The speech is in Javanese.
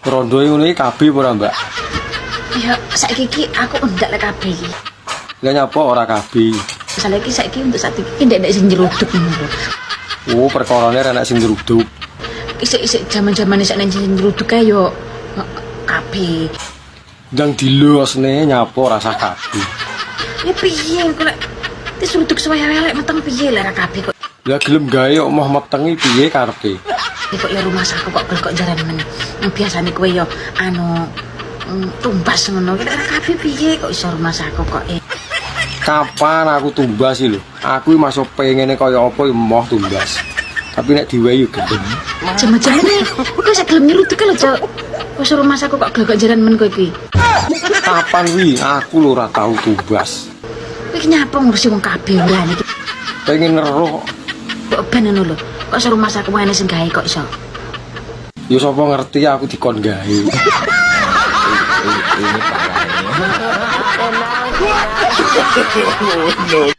Rondo ngono iki KB apa ora, Mbak? Ya saiki iki aku ndak lek KB iki. Lah nyapa ora KB? Misalnya iki saiki untuk saat iki ndak sing nyeruduk ngono lho. Oh, perkarane ra enek sing nyeruduk. Isik-isik jaman-jamane sak nang sing nyeruduk kae yo KB. Ndang dilosne nyapa ora sah KB. Ya piye kok lek diseruduk suwaya lek meteng piye lek ra KB kok. Lah gelem gawe kok moh metengi piye karepe? Ya kok ya rumangsaku kok kok jaran men. Biasane kowe yo anu tumbas ngono. Lek ra KB piye kok iso rumangsaku kok. Kapan aku tumbas sih lho? Aku iki masuk pengene kaya apa ya moh tumbas. Tapi nek diwehi yo gelem. Jaman-jamane kowe sak gelem nyeruduk lho, Cok. Wis rumangsaku kok kok jaran men kowe iki. Kapan wi aku lho ora tau tumbas. Kowe iki nyapa ngurusi wong KB ora iki. Pengen weruh. Kok ben ngono lho. Kok iso rumangsaku ngene sing gawe kok iso. Ya sapa ngerti aku dikon gawe. Ini parah ini.